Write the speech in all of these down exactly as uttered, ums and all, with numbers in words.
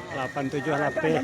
Lapan tujuh lapeh.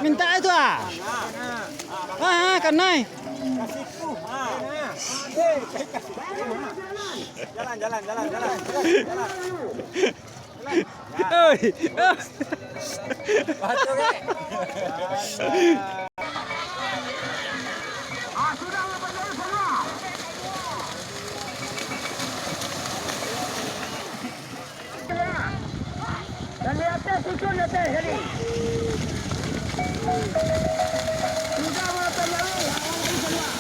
Mintak itu ah. Ah, ah, kanai. Jalan, jalan, jalan, jalan, jalan, jalan. Oi. Dari atas, turun atas tadi. Sudah mengatakan dari awal tadi keluar.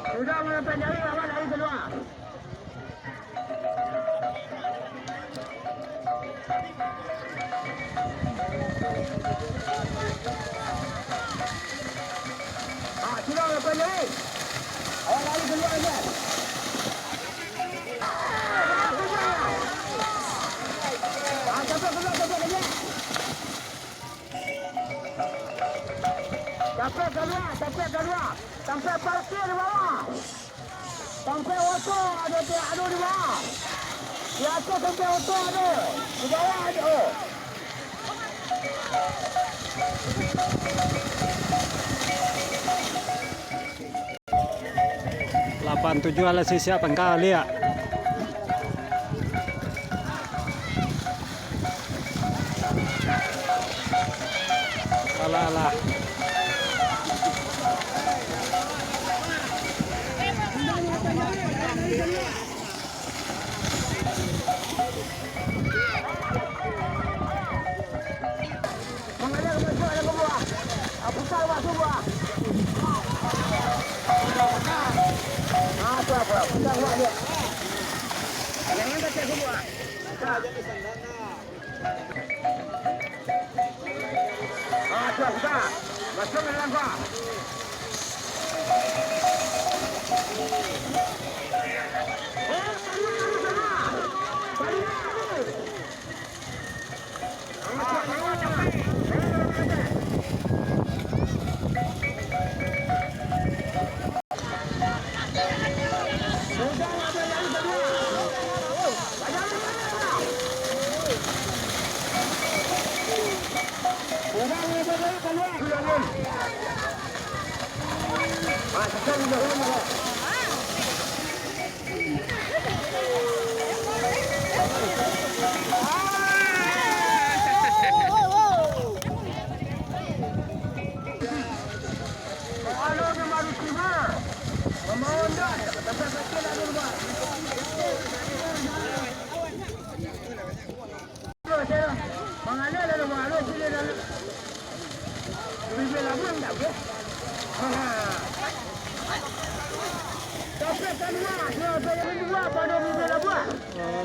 Sudah mengatakan dari awal tadi keluar. Ah, sudah, lapan jari. Awak lari keluar aja. Ah, capek keluar, capek keluar. Capek keluar, capek keluar. Sampai parkir di bawah. Sampai oto ado, ado di bawah. Di atas sampai oto ado. Di bawah ado. Lapan tujuh alah siap-siap pangka liak. Alah, alah. Mangalir masuk dalam kubur, ah. Ah, pusar masuk kubur, ah. Ah, tu apa? Pusar buat dia. Jangan kacau kubur, ah. Pusar. Ah, sudah, sudah. Masuk dalam gua.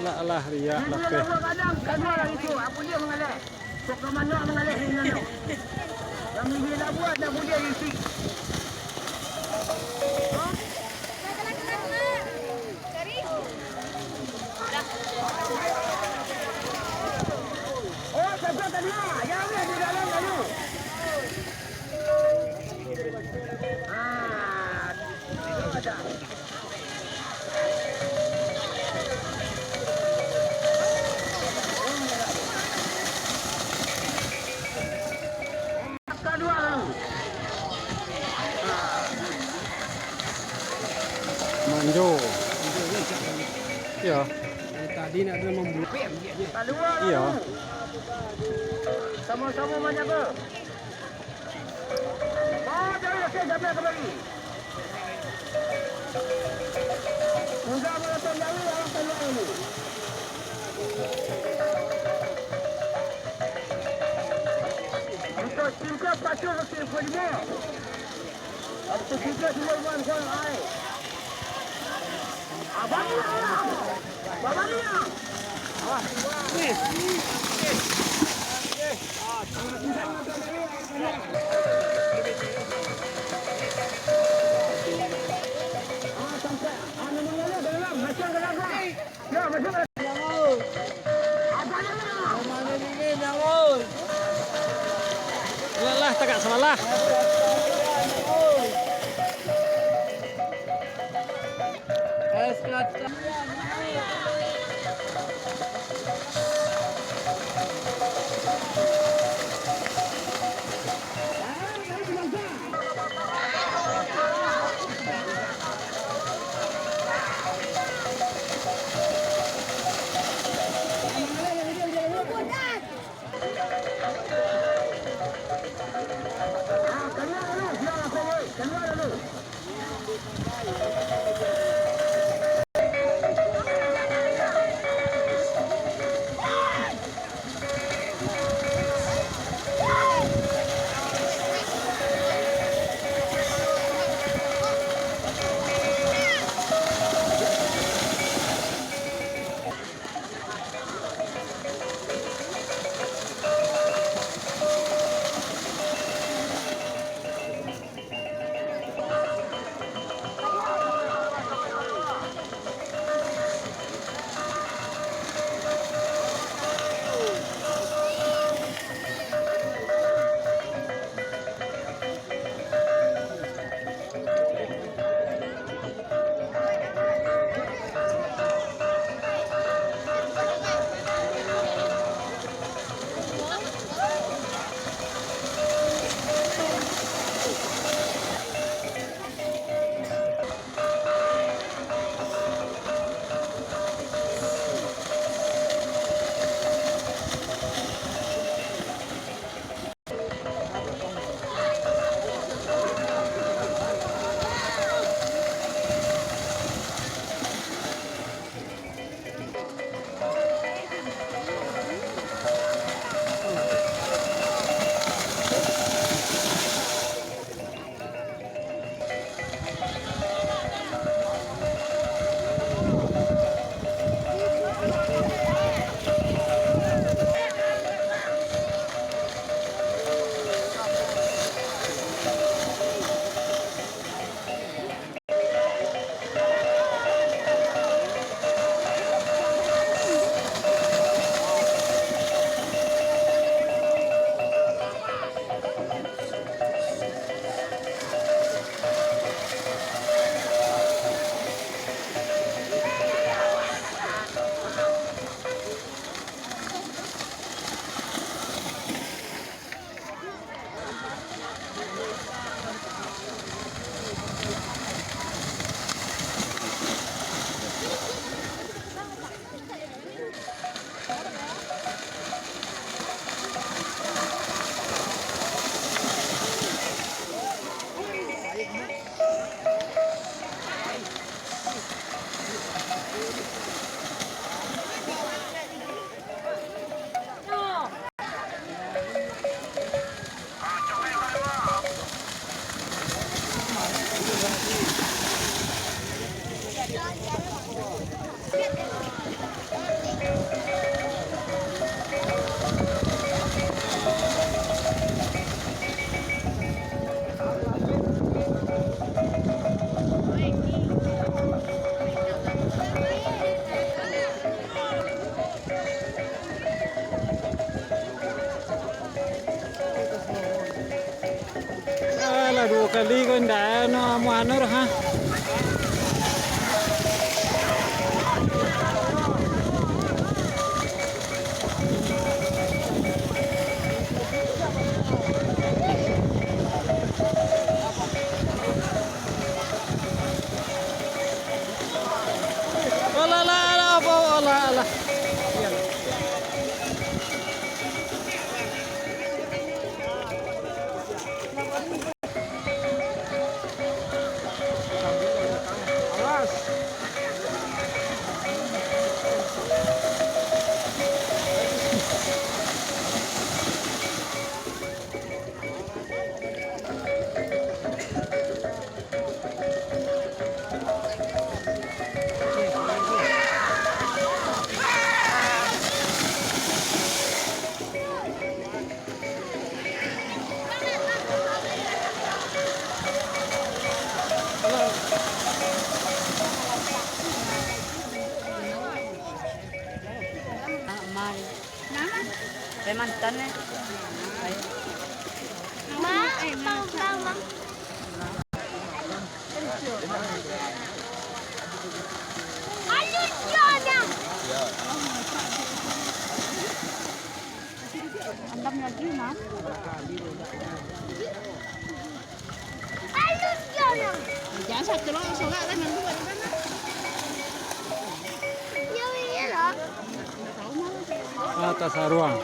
Alah, alah, riak lapeh. Kok ka mano mangaleh di mano? Kami bila buat dah buliah isi. Oh, sampai tadi lah. Ya, ya, di dalam lalu. Ah, itu ada. Iyo. Dari tadi nak kena membunuh. Iyo. Sama-sama manjago. Bawa jauh, oke, jamnya kembali. Udah melakukan jauh, awak keluar dulu. Untuk tingkat pacu, oke, dua puluh lima. Lah, lah, tagak sabalah. Alah, duo kali ko indak anu, amuah anu doh, ha. Alah, alah, alah, Mantan, eh. Ma, bang, bang, bang. Alun, Jona. Andam lagi, Mas. Alun, Jona. Jangan satu lo, soalnya ada yang dua di sana. Ya, iya lah. Atas aruang.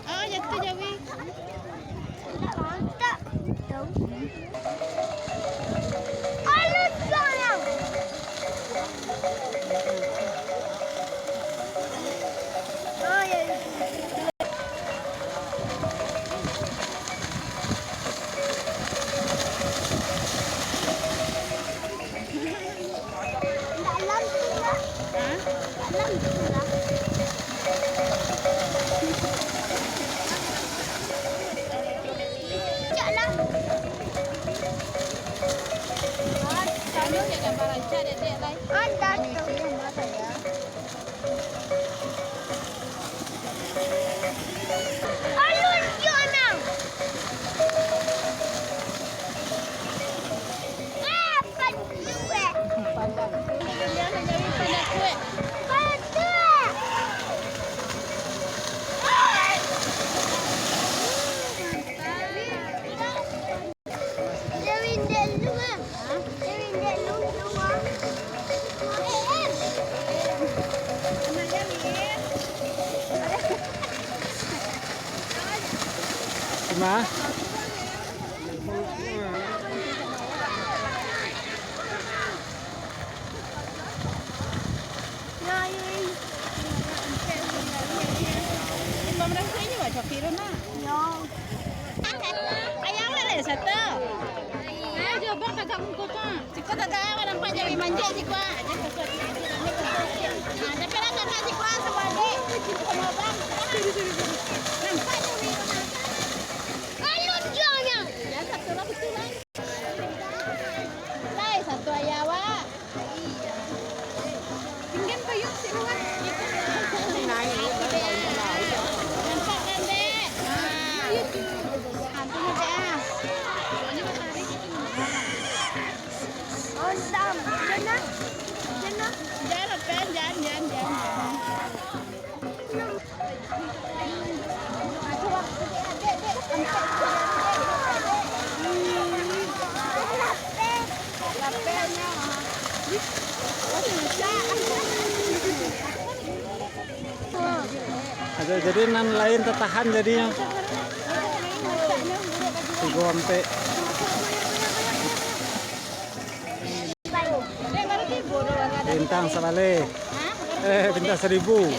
Oh, jatuh jawi. Alah, sayang. Oh, ya, ya. Ayah awak lah satu. Ayo, coba kakak muka, Kak. Siko kakak awak nampak jadi manjek siko, ah. Ah, tapi lah kakak siko, ah, sama adik. Sama abang. Nampak jadi manjek. Ayo, jangan. Ya, satu lah, betul lah. Lai, satu ayah awak. Pinggan payung si Iwan. Nampak kan, Dek? Ah. Ah, tu, Dek, ah. Ondam. Jana. Jana. Jan, Pen, jan, jan, jan, jan. Ado, jadi nan lain tatahan jadinyo. Ampek. Bintang sabaleh. Eh, bintang saribu.